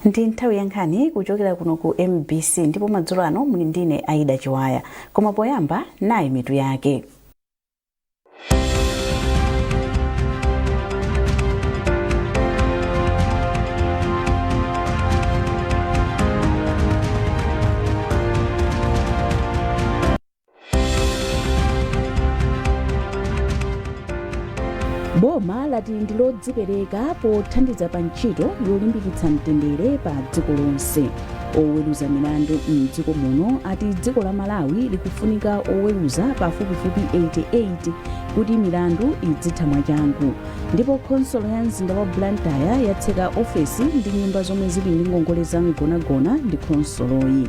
Ndi nthawi ya nkhani kuchokera kuno ku MBC, ndipo madzulo ano muli ndine Aida Chiwaya. Koma poyamba, nayi mitu yake. Boma lati ndi lodzipereka pothandiza pa ntchito yolimbikitsa mtendere pa dziko lonse. Oweruza milandu mdziko muno ati dziko la Malawi likufunika oweruza pafupifupi 88 kuti milandu idzitha mwachangu. Ndipo khonsolo ya mzinda wa Blantyre yatseka ofesi ndi nyumba zomwe zili ndi ngongole za mgonagona ndi khonsoloyi.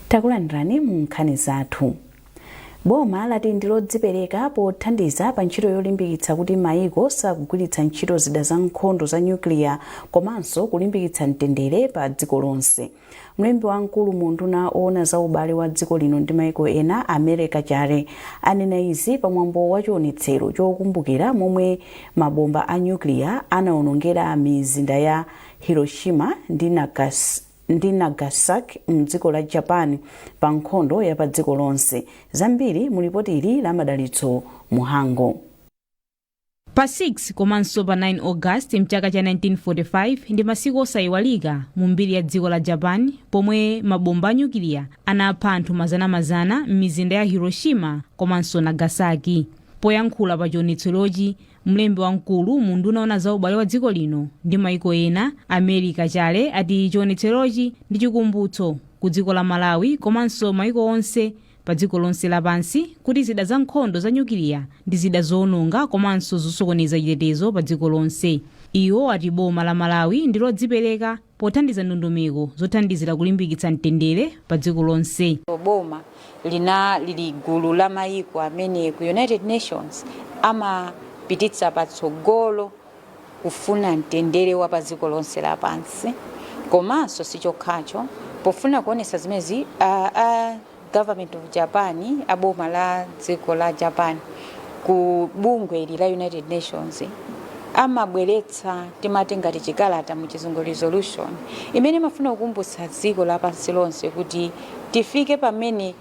Takulandirani mu nkhani zathu. Boma lati ndi lodzipereka pothandiza pa ntchito yolimbikitsa kuti mayiko sakugwiritsa ntchito zida za nkhondo za nyukiliya komanso kulimbikitsa mtendere pa dziko lonse. Mlembi wamkulu mu unduna oona za ubale wa dziko lino ndi maiko ena, a Mary Kachale, anena izi pamwambo wa chionetsero chokumbukira momwe mabomba a nyukiliya anaonongera mizinda ya Hiroshima ndi Nagasaki mdziko la Japan pa nkhondo ya pa dziko lonse. Zambiri mu lipoti ili la Madalitso Muhango. Pa 6 komanso pa 9 August mchaka cha 1945 ndi masiku osayiwalika mu mbiri ya dziko la Japan, pomwe mabomba a nyukiliya anapha anthu mazanamazana m'mizinda ya Hiroshima komanso Nagasaki. Poyankhula pa chionetserochi, mlembi wamkulu mu unduna oona za ubale wa dziko lino ndi maiko ena, a Mary Kachale, ati chionetserochi ndi chikumbutso ku dziko la Malawi komanso maiko onse pa dziko lonse lapansi kuti zida za nkhondo za nyukiliya ndi zida zoononga komanso zosokoneza chitetezo pa dziko lonse. Iwo ati boma la Malawi ndi lodzipereka pothandiza ndondomeko zothandizira kulimbikitsa mtendere pa dziko lonse. Boma lina lili gulu la mayiko amene ku United Nations amapititsa patsogolo kufuna mtendere wa pa dziko lonse lapansi. Komanso sichokhacho, pofuna kuonetsa zimenezi, a government of Japan, a boma la dziko la Japan, ku bungwe ili la United Nations amabweretsa timati ngati chikalata, mu Chizungu resolution, imene imafuna kukumbutsa dziko lapansi lonse kuti tifike pamene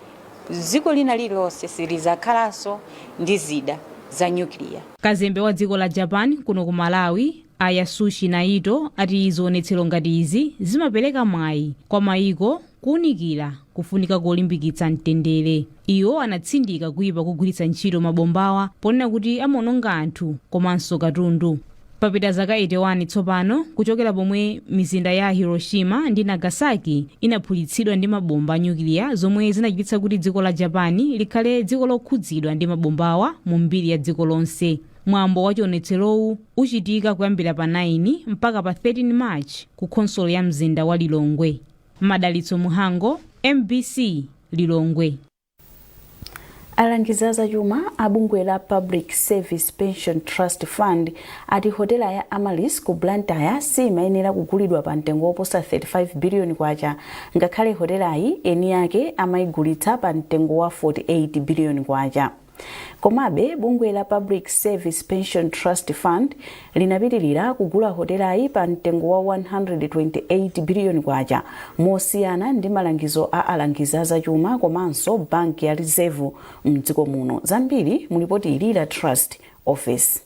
dziko lina lililonse silizakhalanso ndi zida za nyukiliya. Kazembe wa dziko la Japan kuno ku Malawi, a Yasushi Naito, ati zionetsero ngati izi zimapereka mwayi kwa mayiko kuunikira kufunika kolimbikitsa mtendere. Iwo anatsindika kuipa kogwiritsa ntchito mabombawa ponena kuti amaononga anthu komanso katundu. Papita zaka 81 tsopano kuchokera pomwe mizinda ya Hiroshima ndi Nagasaki inaphulitsidwa ndi mabomba a nyukiliya, zomwe zinachititsa kuti dziko la Japan likhale dziko lokhudzidwa ndi mabombawa mu mbiri ya dziko lonse. Mwambo wa chionetserowu uchitika kuyambira pa 9 mpaka pa 13 March ku khonsolo ya mzinda wa Lilongwe. Madalitso Muhango, MBC, Lilongwe. Alangizi azachuma a bungwe la Public Service Pension Trust Fund ati hotela ya Amaryllis ku Blantyre simayenera kugulidwa pa mtengo woposa 35 biliyoni kwacha, ngakhale hotelayi eni yake amayigulitsa pa mtengo wa 48 biliyoni kwacha. Komabe, bungwe la Public Service Pension Trust Fund linapitilira kugula hotelayi pa mtengo wa 128 biliyoni kwacha, mosiyana ndi malangizo a alangizi azachuma komanso banki ya Reserve mdziko muno. Zambiri mu lipoti ili la Trust Office.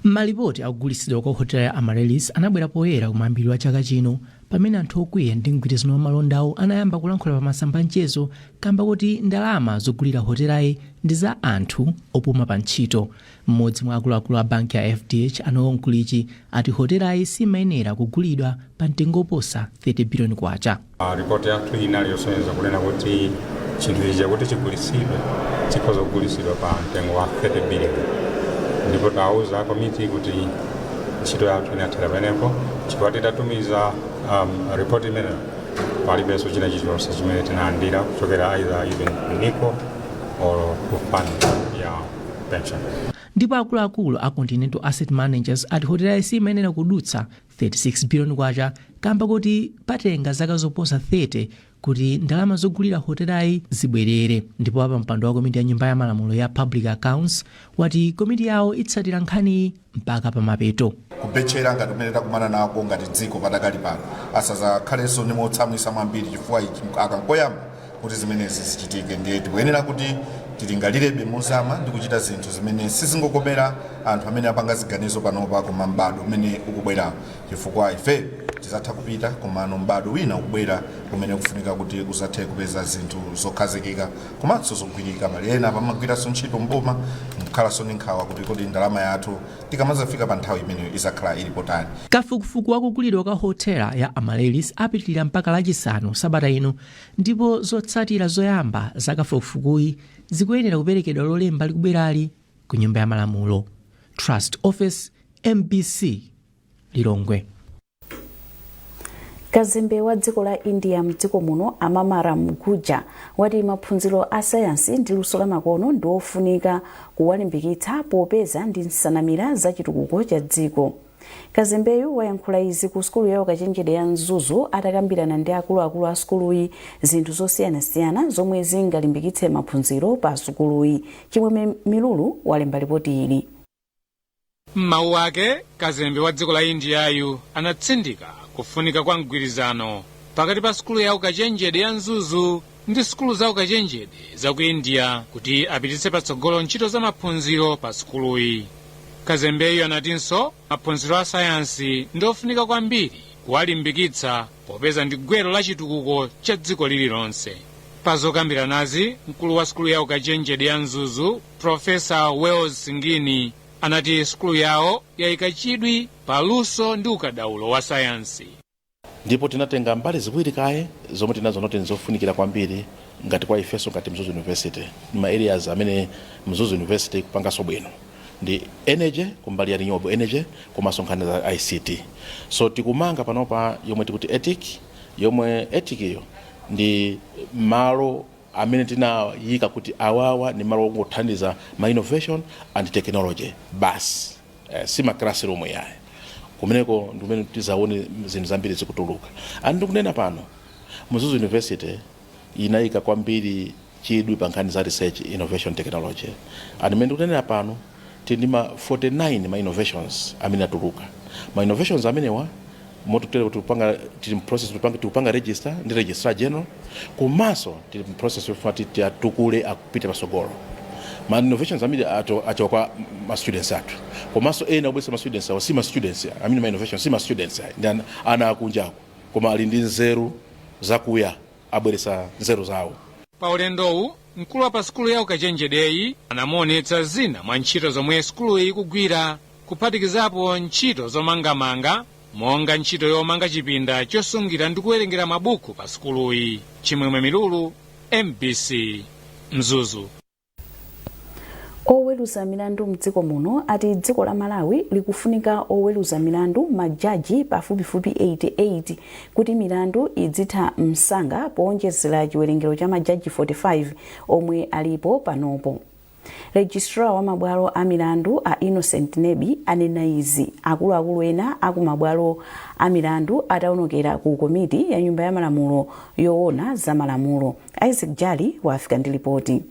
Malipoti akugulitsidwa kwa hotela ya Amaryllis anabwera poyera kumayambiriro a chaka chino, pamene anthu okwiya ndi mgwirizano wa malondawo anayamba kulankhula pa masamba amchezo kamba kuti ndalama zogulira hotelayi ndi za anthu opuma pa ntchito. Mmodzi mwa akuluakulu a banki ya FDH, a Noel Mkulichi, ati hotelayi simayenera kugulidwa pa mtengo oposa 30 biliyoni kwacha. Ripoti yathu inali yosonyeza kunena kuti chinthu ichi chakuti chigulitsidwe chikhoza kugulitsidwa pa mtengo wa 30 billion, ndipo tawuza komiti kuti ntchito yathu inathera pamenepo, chifukwa titatumiza ripoti imeneyo palibenso china chilichonse chimene tinalandira kuchokera either even ku NICO or ku fund ya pension. Ndipo akuluakulu a Continental Asset Managers ati hotelayi simayenera kudutsa 36 billion kwacha kamba kuti patenga zaka zoposa 30 kuti ndalama zogulira hotelayi zibwerere. Ndipo apa mpando wa komiti ya Nyumba ya Malamulo ya Public Accounts wati komiti yawo itsatira nkhaniyi mpaka pamapeto. Kubetchera ngati kumene takumana nako ngati dziko padakali pano, asazakhalenso ndi motsamwisa mwambiri, chifukwa ichi akankoyamba kuti zimenezi zichitike. Ndiye tikuyenera kuti tilingalirebe mozama ndi kuchita zinthu zimene sizingokomera anthu amene apanga ziganizo panopa, koma m'bado umene ukubwerawo, chifukwa ife tizatha kupita, komano m'bado wina ukubwera umene kufunika kuti uzathe kupeza zinthu zokhazikika komanso zogwirika. Mali ena pamagwiranso ntchito mboma mkhalanso ndi nkhawa kuti kodi ndalama yathu tikamazafika pa nthawi imeneyo izakhala ili potani? Kafukufuku wakugulidwa kwa hotela ya Amaryllis apitilira mpaka Lachisanu sabata ino, ndipo zotsatira zoyamba za kafukufukuyi zikuyenera kuperekedwa Lolemba likubwerali ku Nyumba ya Malamulo. Trust Office, MBC, Lilongwe. Kazembe wa dziko la India mdziko muno, Amamaram Guja, wati maphunziro a sayansi ndi luso lamakono ndi ofunika kuwalimbikitsa popeza ndi nsanamira za chitukuko cha dziko. Kazembeyu wayankhula izi ku sukulu ya ukachenjede ya Mzuzu atakambirana ndi akuluakulu a sukuluyi zinthu zosiyanasiyana zomwe zingalimbikitse maphunziro pa sukuluyi. Chimwemwe Milulu walemba ripoti ili. M'mawu ake, kazembe wa dziko la Indiyayu anatsindika kufunika kwa mgwirizano pakati pa sukulu ya ukachenjede ya Mzuzu ndi sukulu za ukachenjede za ku India kuti apititse patsogolo ntchito za maphunziro pa sukuluyi. Kazembeyu anatinso maphunziro a sayansi ndi ofunika kwambiri kuwalimbikitsa popeza ndi gwero la chitukuko cha dziko lililonse. Pa zokambiranazi, mkulu wa sukulu ya ukachenjede ya Mzuzu, Profesa Wells Singini, anati sukulu yawo yayika chidwi pa luso ndi ukadaulo wa sayansi. Ndipo tinatenga mbali ziwiri kaye zomwe tinazo noti nzofunikira kwambiri ngati kwa ifenso ngati Mzuzu University. Ma areas amene Mzuzu University ikupanganso bwino ndi energy, kumbali ya renewable energy, komanso nkhani za ICT. So tikumanga panopa yomwe tikuti ETIC, yomwe ETIC iyo ndi malo amene tinayika kuti awawa ni malo ongothandiza ma innovation and technology basi, si ma classroom yayi. Kumeneko ndi kumene tizaone zinthu zambiri zikutuluka. And ndikunena pano, Mzuzu University inayika kwambiri chidwi pa nkhani za research, innovation, technology, and mmene ndikunenera pano tili ndi ma 49 ma innovations amene atuluka. Ma innovations amenewa mototere tikupanga, tili process tikupanga register ndi Registrar General, komanso tili process yofuna tiatukule akupita pasogolo. Ma innovations amene achoka kwa ma students athu, komanso ena obwesa ma students awo si ma students amene ma innovations si ma students ayi, ndi ana akunjako, koma ali ndi nzeru zakuya, abweresa nzeru zawo. Pa ulendowu, mkulu wa pa sukulu ya ukachenjedeyi anamuonetsa zina mwa ntchito zomwe sukuluyi ikugwira, kuphatikizapo ntchito zomangamanga monga ntchito yomanga chipinda chosungira ndi kuwerengera mabuku pa sukuluyi. Chimwemwe Milulu, MBC, Mzuzu. Oweruza milandu mdziko muno ati dziko la Malawi likufunika oweruza milandu, majaji pafupifupi 88 kuti milandu idzitha msanga, powonjezera chiwerengero cha majaji 45 omwe alipo panopo. Registrar wa mabwalo a milandu a Innocent Nebi anena izi akuluakulu ena aku mabwalo a milandu ataonekera ku komiti ya Nyumba ya Malamulo yoona za malamulo. Isaac Jali wafika ndi ripoti.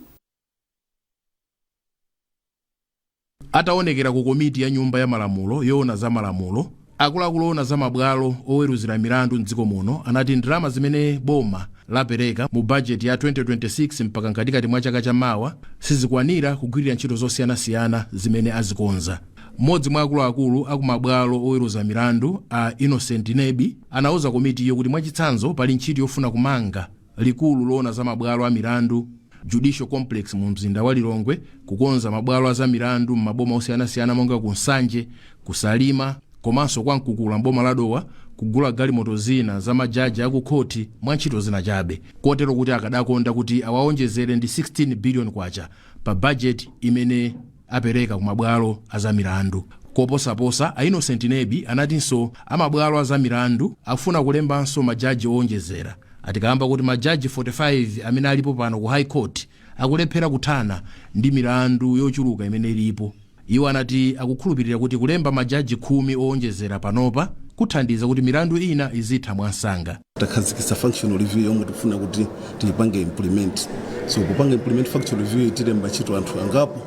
Ataonekera ku komiti ya Nyumba ya Malamulo yoona za malamulo, akuluakulu oona za mabwalo oweruzira milandu mdziko muno anati ndalama zimene boma lapereka mu bajeti ya 2026 mpaka mkatikati mwa chaka chamawa sizikwanira kugwirira ntchito zosiyanasiyana zimene azikonza. Mmodzi mwa akuluakulu aku mabwalo oweruza milandu, a Innocent Nebi, anauza komitiyo kuti mwachitsanzo pali ntchito yofuna kumanga likulu loona za mabwalo a milandu, Judicial Complex, mu mzinda wa Lilongwe, kukonza mabwalo a za milandu m'maboma osiyanasiyana monga ku Nsanje, ku Salima komanso kwa Mkukula mboma la Dowa, kugula galimoto zina za majaji akukhoti, mwa ntchito zina chabe, kotero kuti akadakonda kuti awaonjezere ndi 16 billion kwacha pa bajeti imene apereka ku mabwalo a za milandu. Koposaposa, a Innocent Nebi anatinso amabwalo a za milandu akufuna kulembanso majaji owonjezera, atikamba kuti majaji 45 amene alipo pano ku High Court akulephera kuthana ndi milandu yochuluka imene ilipo. Iwo anati akukhulupirira kuti kulemba majaji 10 owonjezera panopa kuthandiza kuti milandu ina izitha mwansanga. Takhazikitsa functional review yomwe tikufuna kuti tiyipange implement. So kupanga implement functional review, tilemba ntchito anthu angapo.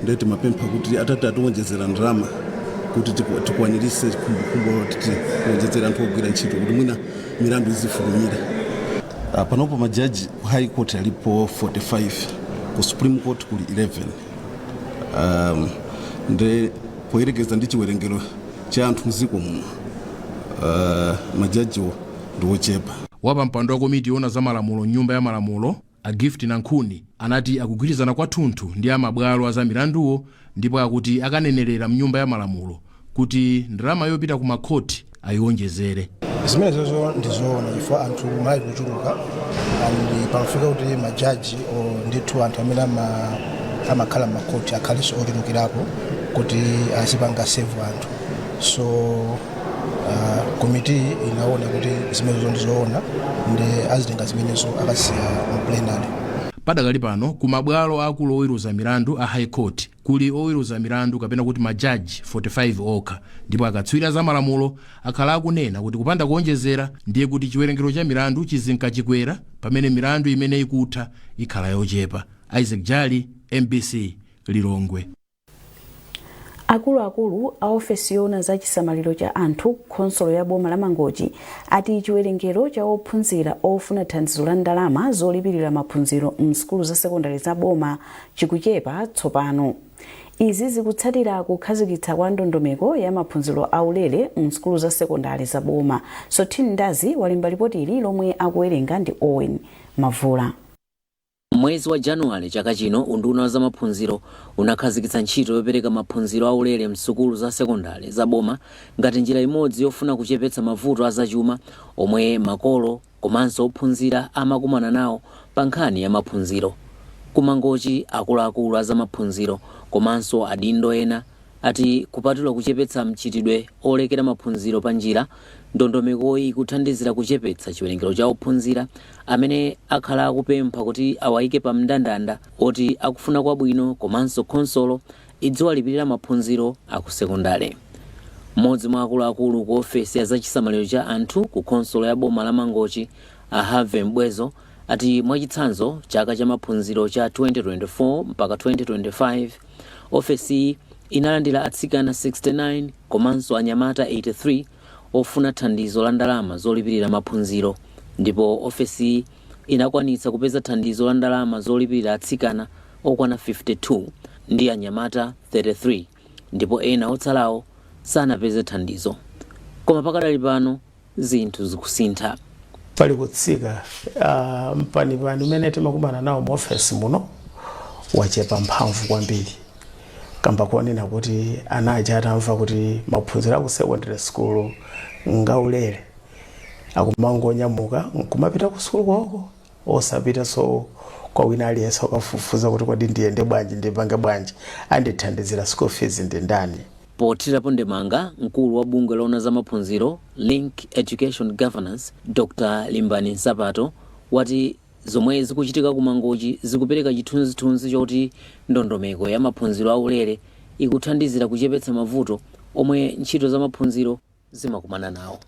Ndiye timapempha kuti atati atiwonjezera ndalama kuti tikwanirise khumbokhumbo, kuti tiwonjezera anthu ogwira ntchito kuti mwina milandu izifulumira. Panopo majaji ku High Court alipo 45, ku Supreme Court kuli 11. Nde poyerekeza ndi chiwerengero cha anthu mdziko muno, majajiwo ndi ochepa. Wapampando wa komiti yoona za malamulo mnyumba ya malamulo, a Gift Nankhuni, anati akugwirizana kwathunthu ndi amabwalo a za milanduwo, ndipo akuti akanenerera mnyumba ya malamulo kuti ndalama yopita ku makhoti ayiwonjezere. Zimenezozo ndizoona, chifukwa anthu mali kuchuluka and pamafika kuti majaji o ndithu anthu amene amakhala m'makhoti akhalenso ochulukirapo kuti azipanga serve anthu. So komiti inaona kuti zimenezo ndizoona, ndi azitenga zimenezo akasiya mu plenary. Padakali pano ku mabwalo akulu oweruza milandu a High Court kuli oweruza milandu kapena kuti majaji 45 okha, ndipo akatswiri za malamulo akhala akunena kuti kupanda kuonjezera ndiye kuti chiwerengero cha milandu chizinkachikwera pamene milandu imene ikutha ikhala yochepa. Isaac Jali, MBC, Lilongwe. Akuluakulu a ofesi yoona za chisamaliro cha anthu khonsolo ya boma la Mangochi ati chiwerengero cha ophunzira ofuna thandizo la ndalama zolipirira maphunziro msukulu za sekondari za boma chikuchepa tsopano. Izi zikutsatira kukhazikitsa kwa ndondomeko ya maphunziro aulere msukulu za sekondari za boma. Sotin Ndazi walemba ripoti ili lomwe akuwerenga ndi Owen Mavula. Mwezi wa Januwale chaka chino, unduna wa zamaphunziro unakhazikitsa ntchito yopereka maphunziro aulere msukulu za sekondari za boma ngati njira imodzi yofuna kuchepetsa mavuto azachuma omwe makolo komanso ophunzira amakumana nawo pa nkhani ya maphunziro. Kumangochi, akuluakulu a zamaphunziro komanso adindo ena ati kupatula kuchepetsa mchitidwe olekera maphunziro pa njira, ndondomekoyi ikuthandizira kuchepetsa chiwerengero cha ophunzira amene akhala akupempha kuti awayike pa mndandanda oti akufuna kwabwino komanso khonsolo idziwalipirira maphunziro akusekondale. Mmodzi mwa akuluakulu ku ofesi ya zachisamaliro cha anthu ku khonsolo ya boma la Mangochi, a Harvey Mbwezo, ati mwachitsanzo chaka cha maphunziro cha 2024 mpaka 2025, ofesiyi inalandira atsikana 69 komanso anyamata 83 ofuna thandizo la ndalama zolipirira maphunziro, ndipo ofesiyi inakwanitsa kupeza thandizo la ndalama zolipirira atsikana okwana 52 ndi anyamata 33, ndipo ena otsalawo sanapeze thandizo. Koma pakadali pano zinthu zikusintha. Pali kutsika mpanipani umene timakumana nawo mu ofesi muno wachepa mphamvu kwambiri, kamba kuonena kuti ana aja atamva kuti maphunziro aku secondary school ngaulere, akumangonyamuka nkumapita ku sukulu kwawoko, osapitanso kwa wina aliyense okafufuza kuti kodi ndiyende bwanji, ndipange bwanji, andithandizira school fees ndi ndani. Pothirapo ndemanga, mkulu wa bungwe loona za maphunziro, Link Education Governance, Dr Limbani Nsapato, wati zomwe zikuchitika ku Mangochi zikupereka chithunzithunzi choti ndondomeko ya maphunziro aulere ikuthandizira kuchepetsa mavuto omwe ntchito za maphunziro zimakumana nawo.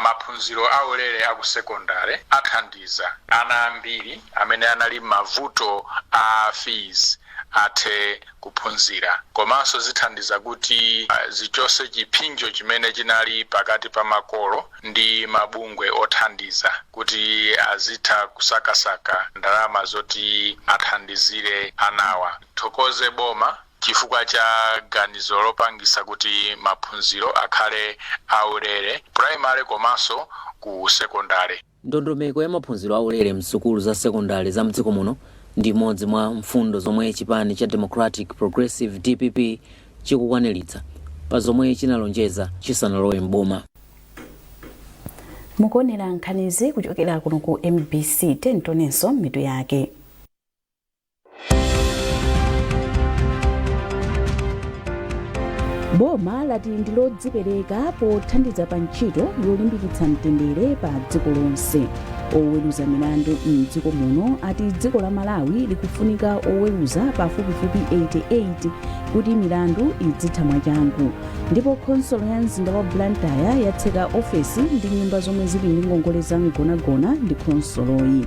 Maphunziro aulere aku sekondari athandiza ana ambiri amene anali mavuto a fees athe kuphunzira, komanso zithandiza kuti zichose chipsinjo chimene chinali pakati pa makolo ndi mabungwe othandiza kuti azitha kusakasaka ndalama zoti athandizire anawa. Thokoze boma chifukwa cha ganizo lopangisa kuti maphunziro akhale aulere primary komanso ku sekondari. Ndondomeko ya maphunziro aulere msukulu za sekondari za mdziko muno ndi imodzi mwa mfundo zomwe chipani cha Democratic Progressive, DPP, chikukwaniritsa pa zomwe chinalonjeza chisanalowe mboma. Mukuonera nkhanizi kuchokera kuno ku MBC. Tentonenso mitu yake. Boma lati ndi lodzipereka pothandiza pa ntchito yolimbikitsa mtendere pa dziko lonse. Oweruza milandu mdziko muno ati dziko la Malawi likufunika oweruza pafupifupi 88 kuti milandu idzitha mwachangu. Ndipo khonsolo ya mzinda wa Blantyre yatseka ofesi ndi nyumba zomwe zili ndi ngongole za mgonagona ndi khonsoloyi.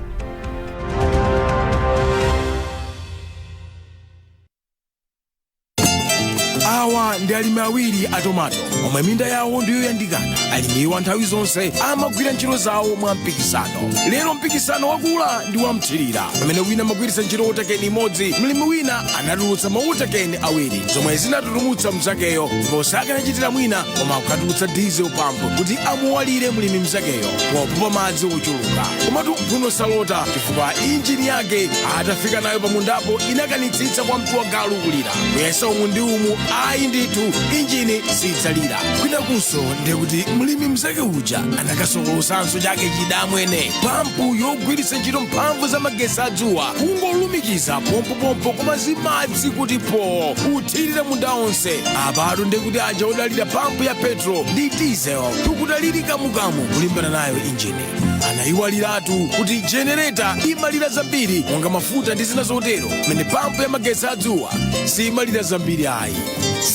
Awa ndi alimi awiri a tomato omwe minda yawo ndiyoyandikana. Alimiwa nthawi zonse amagwira ntchito zawo mwa mpikisano. Lero mpikisano wakula ndi wamthirira. Pamene wina amagwiritsa ntchito wotakeni imodzi, mlimi wina anatulutsa mawotakeni awiri, zomwe zinatutumutsa mnzakeyo, ndipo sakanachitira mwina koma kukatulutsa diesel pump kuti amuwalire mlimi mnzakeyo popopa madzi ochuluka. Komatu mphuno salota, chifukwa injini yake atafika nayo pamundapo inakanitsitsa kwa mtu wa galu kulira, kuyesa umu ndi umu, ayi ndithu, injini sidzalira. Kwinakunso ndiye kuti mlimi mnzake uja anakasokolosanso chake chidamwene, pampu yogwiritsa ntchito mphamvu za magetsi adzuwa, kungolumikiza pompopompo koma zimadzi kuti po kuthirira munda onse. Apatu ndiye kuti aja odalira pampu ya petrol ndi diesel tukutaliri kamukamu kulimbana nayo injini. Anayiwaliratu kuti jenereta imalira zambiri monga mafuta ndi zina zotero, pamene pampu ya magetsi adzuwa simalira zambiri ayi.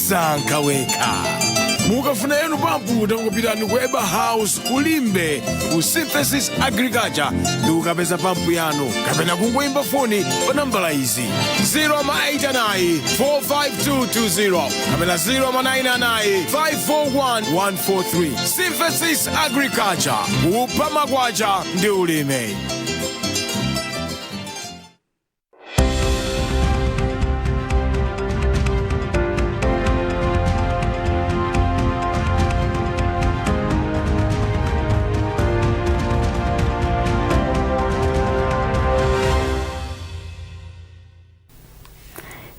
Sankha wekha. Mukafuna yanu pampu, tangopitani ku Eba House kulimbe ku Synthesis Agriculture ndi kukapeza pampu yanu, kapena kungoyimba foni pa nambala izi: 089 45220 kapena 099 541 143. Synthesis Agriculture, kupha makwacha ndi ulimi.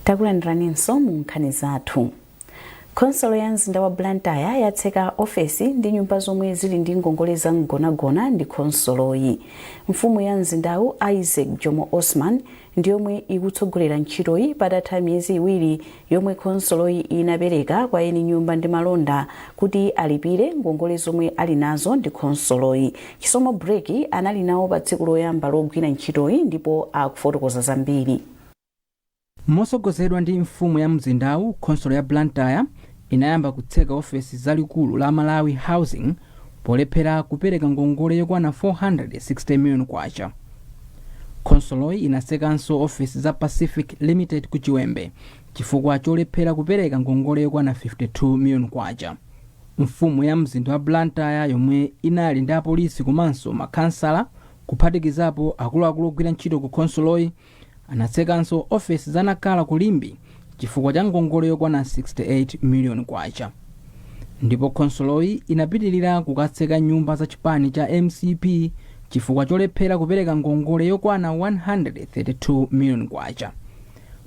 Takulandiraninso mu nkhani zathu. Khonsolo ya mzinda wa Blantyre yatseka ofesi ndi nyumba zomwe zili ndi ngongole za mgonagona ndi khonsoloyi. Mfumu ya mzindawu, Isaac Jomo Osman, ndi yomwe ikutsogolera ntchitoyi patatha miyezi 2 yomwe khonsoloyi inapereka kwa eni nyumba ndi malonda kuti alipire ngongole zomwe ali nazo ndi khonsoloyi. Chisomo Breki anali nawo pa tsiku loyamba logwira ntchitoyi ndipo akufotokoza zambiri. Mosogozedwa ndi mfumu ya mzindawu, khonsolo ya Blantyre inayamba kutseka ofesi za likulu la Malawi Housing polephera kupereka ngongole yokwana 460 million kwacha. Khonsoloyi inatsekanso ofesi za Pacific Limited ku Chiwembe chifukwa cholephera kupereka ngongole yokwana 52 million kwacha. Mfumu ya mzinda wa Blantyre, yomwe inali ndi apolisi komanso makhansala kuphatikizapo akuluakulu ogwira ntchito ku khonsoloyi, anatsekanso ofesi za Nacala ku Limbe chifukwa cha ngongole yokwana 68 million kwacha. Ndipo khonsoloyi inapitilira kukatseka nyumba za chipani cha MCP chifukwa cholephera kupereka ngongole yokwana 132 million kwacha.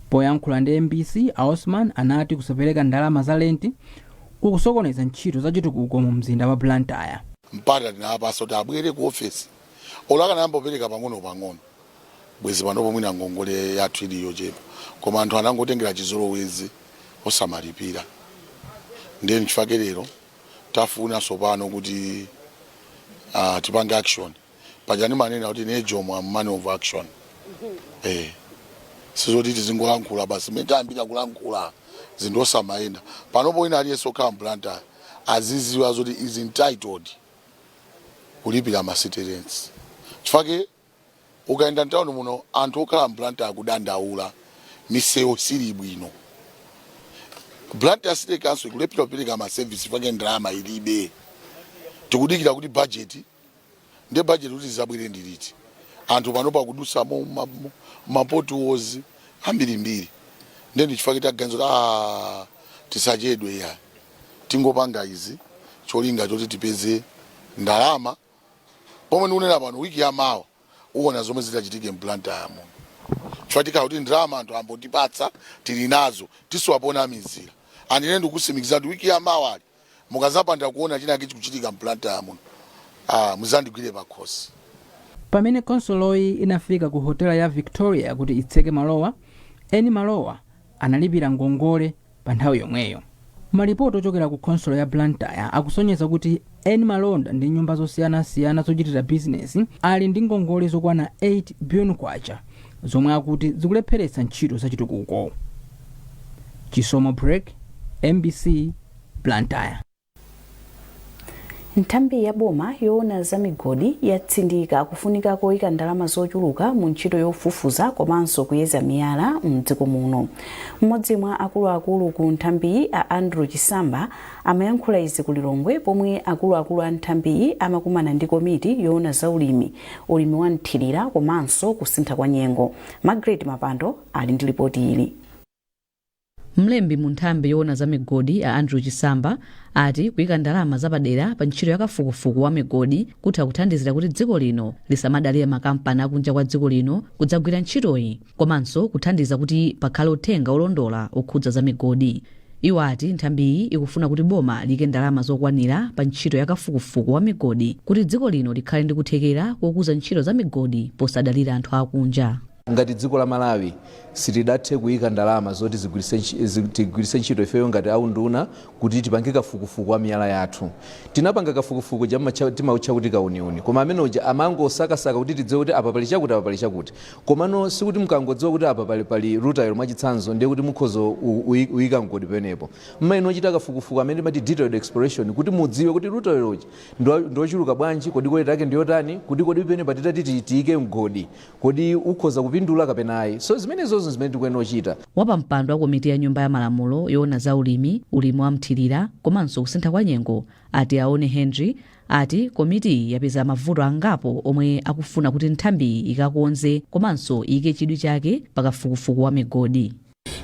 Poyankhula ndi MBC, a Osman anati kusapereka ndalama za lenti kukusokoneza ntchito za chitukuko mu mzinda wa Blantyre. Mpata tinawapasa kuti abwere ku ofesi, olo akanayamba kupereka pang'ono pang'ono bwezi panopo mwina ngongole yathu ili yochepa, koma anthu anangotengera chizolowezi osamalipira. Ndiye nchifukwa lero tafuna tsopano kuti tipange action. Paja ndimanena kuti ine Jomo am man of action. Sizoti tizingolankhula basi, mmene tayambira kulankhula zinthu osamayenda. Panopo wina aliyense okhala m'Blantyre aziziwa zoti is entitled kulipira ma city rents, chifukwa ukayenda mtawuni muno anthu okhala m'Blantyre akudandaula misewu sili bwino. Blantyre City Council ikulephera kupereka ma service chifukwa ndalama ilibe. Tikudikira kuti budget, ndiye budget kuti izabwere ndi liti? Anthu pano pakudusa ma potholes ambirimbiri. Ndiye ndi chifukwa taganiza kuti tisachedwe ya tingopanga izi cholinga choti tipeze ndalama. Pomwe ndikunena pano, wiki ya mawa uwona zomwe zitachitike m'Blantyre muno, chifukwa tikhala kuti ndalama anthu ambotipatsa tili nazo, tisiwapona mizira. Andine ndikutsimikiza kuti wiki ya mawa ali mukazapanda kuona china chikuchitika m'Blantyre muno, muzandigwire pakhosi. Pamene khonsoloyi inafika ku hotela ya Victoria kuti itseke malowa, eni malowa analipira ngongole pa nthawi yomweyo. Malipoti ochokera ku khonsolo ya Blantyre akusonyeza kuti eni malonda ndi nyumba zosiyanasiyana zochitira bizinesi ali ndi ngongole zokwana 8 billion kwacha zomwe akuti zikulepheretsa ntchito zachitukuko. Chisomo Break, MBC, Blantyre. Nthambi ya boma yoona za migodi yatsindika kufunika koyika ndalama zochuluka mu ntchito yofufuza komanso kuyeza miyala mdziko muno. Mmodzi mwa akuluakulu ku nthambiyi, a Andrew Chisamba, amayankhula izi ku Lilongwe pomwe akuluakulu a nthambiyi amakumana ndi komiti yoona za ulimi, ulimi wa mthirira komanso kusintha kwa nyengo. Margaret Mapando ali ndi ripoti ili. Mlembi mu nthambi yoona za migodi, a Andrew Chisamba, ati kuyika ndalama zapadera pa ntchito ya kafukufuku wa migodi kutha kuthandizira kuti dziko lino lisamadalire makampani akunja kwa dziko lino kudzagwira ntchitoyi, komanso kuthandiza kuti pakhale uthenga olondola okhudza za migodi. Iwo ati nthambiyi ikufuna kuti boma liyike ndalama zokwanira pa ntchito ya kafukufuku wa migodi kuti dziko lino likhale ndi kuthekera kokuza ntchito za migodi posadalira anthu akunja. Ngati dziko la Malawi sitidathe kuyika ndalama zoti tigwiritse ntchito ifeyo ngati aunduna kuti tipange kafukufuku wa miyala yathu. Tinapanga kafukufuku timautcha kuti kauniuni, koma amene uja amangosakasaka kuti tidziwe kuti apa pali chakuti, apa pali chakuti. Komano sikuti mkangodziwa kuti apa pali rutile mwachitsanzo, ndiye kuti mukhoza uyika mgodi penepo. Mmayenera ochita kafukufuku amene timati detailed exploration kuti mudziwe kuti rutile uja ndiochuluka bwanji, kodi quality yake ndiyotani, kuti kodi penepa titati tiyike mgodi, kodi ukhoza kupindula kapena ayi. So zimenezozo zimene tikuyenera kuchita. Wapampando wa komiti ya Nyumba ya Malamulo yoona za ulimi, ulimi wa mthirira komanso kusintha kwa nyengo, a Tiaone Henry, ati komitiyi yapeza mavuto angapo omwe akufuna kuti nthambiyi ikakonze komanso iyike chidwi chake pakafukufuku wa migodi.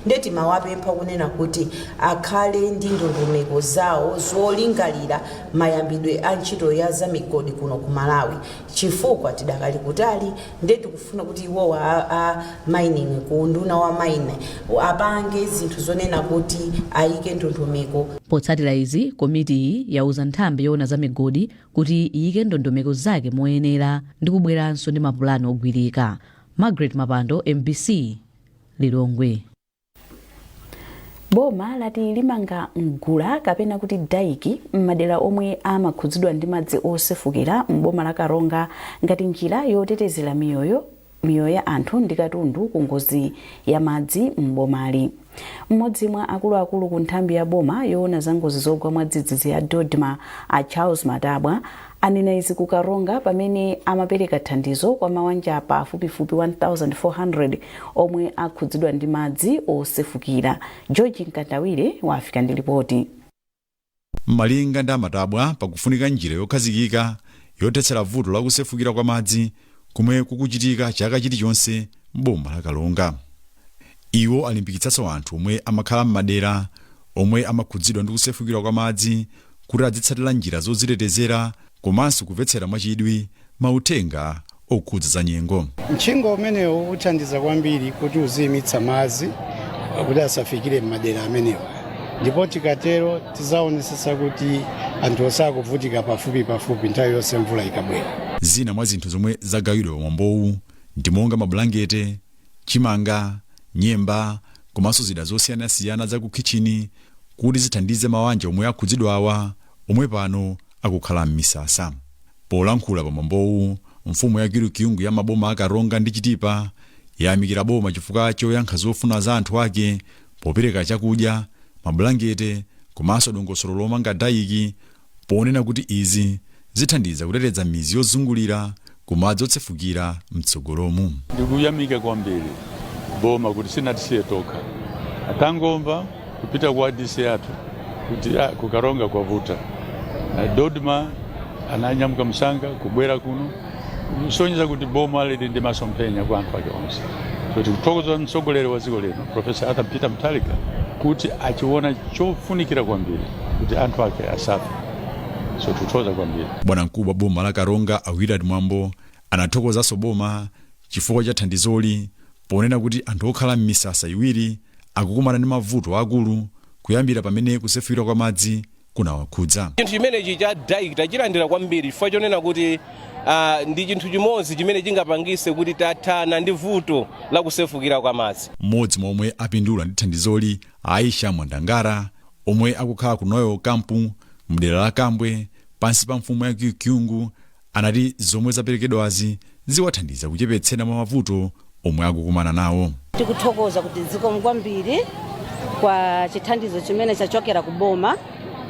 Ndiye timawapempha kunena kuti akhale ndi ndondomeko zawo zolingalira mayambidwe a ntchito ya zamigodi kuno ku Malawi, chifukwa tidakali kutali. Ndiye tikufuna kuti iwowa a mining, ku unduna wa mine, apange zinthu zonena kuti ayike ndondomeko. Potsatira izi, komitiyi yauza nthambi yoona za migodi kuti iyike ndondomeko zake moyenera ndi kubweranso ndi mapulani ogwirika. Margaret Mapando, MBC, Lilongwe. Boma lati limanga mgula kapena kuti daiki m'madera omwe amakhudzidwa ndi madzi osefukira m'boma la Karonga ngati njira yotetezera miyoyo ya anthu ndi katundu ku ngozi ya madzi m'bomali. Mmodzi mwa akuluakulu ku nthambi ya boma yoona za ngozi zogwa mwadzidzidzi ya DoDMA, a Charles Matabwa, anena izi ku Karonga pamene amapereka thandizo kwa mawanja pafupifupi 1400 omwe akhudzidwa ndi madzi osefukira. George Mkandawire wafika ndi ripoti. Malinga ndi Amatabwa, pakufunika njira yokhazikika yothetsera vuto la kusefukira kwa madzi komwe kukuchitika chaka chilichonse m'boma la Karonga. Iwo alimbikitsanso anthu omwe amakhala m'madera omwe amakhudzidwa ndi kusefukira kwa madzi kuti azitsatira njira zodzitetezera komanso kumvetsera mwachidwi mauthenga okhudza za nyengo. Mtchingo umenewu uthandiza kwambiri kuti uziyimitsa madzi kuti asafikire m'madera amenewa, ndipo tikatero tizaonetsetsa kuti anthu osakuvutika pafupi pafupi nthawi yonse mvula ikabwera. Zina mwa zinthu zomwe zagawidwa pamwambowu ndi monga mabulangete, chimanga, nyemba komanso zida zosiyanasiyana za kukhitchini kuti zithandize mawanja omwe akhudzidwawa omwe pano akukhala m'misasa. Polankhula pamwambowu, mfumu ya Kyungu ya maboma a Karonga ndi Chitipa yayamikira boma chifukwa choyankha zofuna za anthu ake popereka chakudya, mabulangete komanso dongosolo lomanga daiki, ponena kuti izi zithandiza kuteteza midzi yozungulira ku madzi otsefukira mtsogolomu. Ndikuyamika kwambiri boma kuti sinatisiye tokha. Atangomva kupita kwa DC athu kuti kuKaronga kwavuta, DoDMA ananyamuka msanga kubwera kuno kusonyeza kuti boma lili ndi masomphenya kwa anthu ake onse. So tikuthokoza mtsogoleri wa dziko lino, Professor Arthur Peter Mutharika, kuti achiona chofunikira kwambiri kuti anthu ake asafe. So tikuthokoza kwambiri. Bwanamkubwa wa boma la Karonga, a Willard Mwambo, anathokozanso boma chifukwa cha thandizoli, ponena kuti anthu okhala m'misasa iwiri akukumana ndi mavuto akulu kuyambira pamene kusefukira kwa madzi kunawakhudza. Chinthu chimenechi cha dike tachilandira kwambiri chifukwa chonena kuti ndi chinthu chimodzi chimene chingapangise kuti tathana ndi vuto la kusefukira kwa madzi. Mmodzi mwa omwe apindula ndi thandizoli, Aisha Mwandangara, Omwe akukhala ku Noel Kampu mdera la Kambwe pansi pa mfumu ya Kyungu anati zomwe zaperekedwazi ziwathandiza kuchepetsera mwa mavuto omwe akukumana nawo. Tikuthokoza kuti zikomo kwambiri kwa chithandizo chimene chachokera ku boma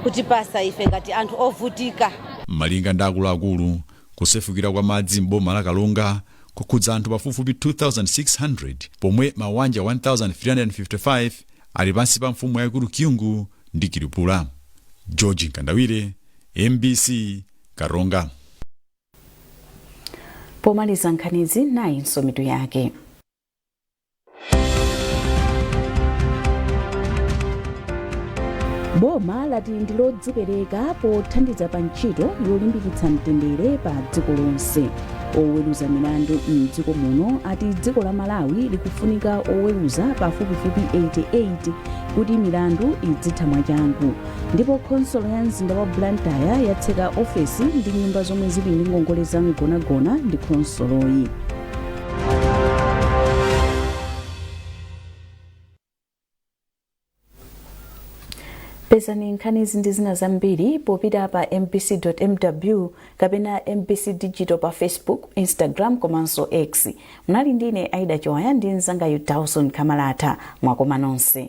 kutipasa ife ngati anthu ovutika. Malinga ndi akuluakulu, kusefukira kwa madzi m'boma la Karonga kukhudza anthu pafupifupi 2600 pomwe mawanja 1355 ali pansi pa mfumu yaikulu Kyungu ndi Kilupula. George Nkandawire, MBC, Karonga. Pomaliza nkhanizi, nayinso mitu yake. Boma lati ndi lodzipereka pothandiza pa ntchito yolimbikitsa mtendere pa dziko lonse. Oweruza milandu mdziko muno ati dziko la Malawi likufunika oweruza pafupifupi 88 kuti milandu idzitha mwachangu. Ndipo khonsolo ya mzinda wa Blantyre yatseka ofesi ndi nyumba zomwe zili ndi ngongole za mgonagona ndi khonsoloyi. Pezani nkhanizi ndi zina zambiri popita pa mbc.mw kapena MBC Digital pa Facebook, Instagram komanso X. Mnali ndine Aida Chiwaya ndi mzangayu Dawson Kamalata. Mwakoma nonse.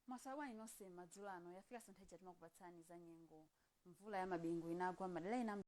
Mwasawayi nonse madzulo ano, yafika nthawi timakupatsani za nyengo. Mvula ya mabingu inagwa madera ena.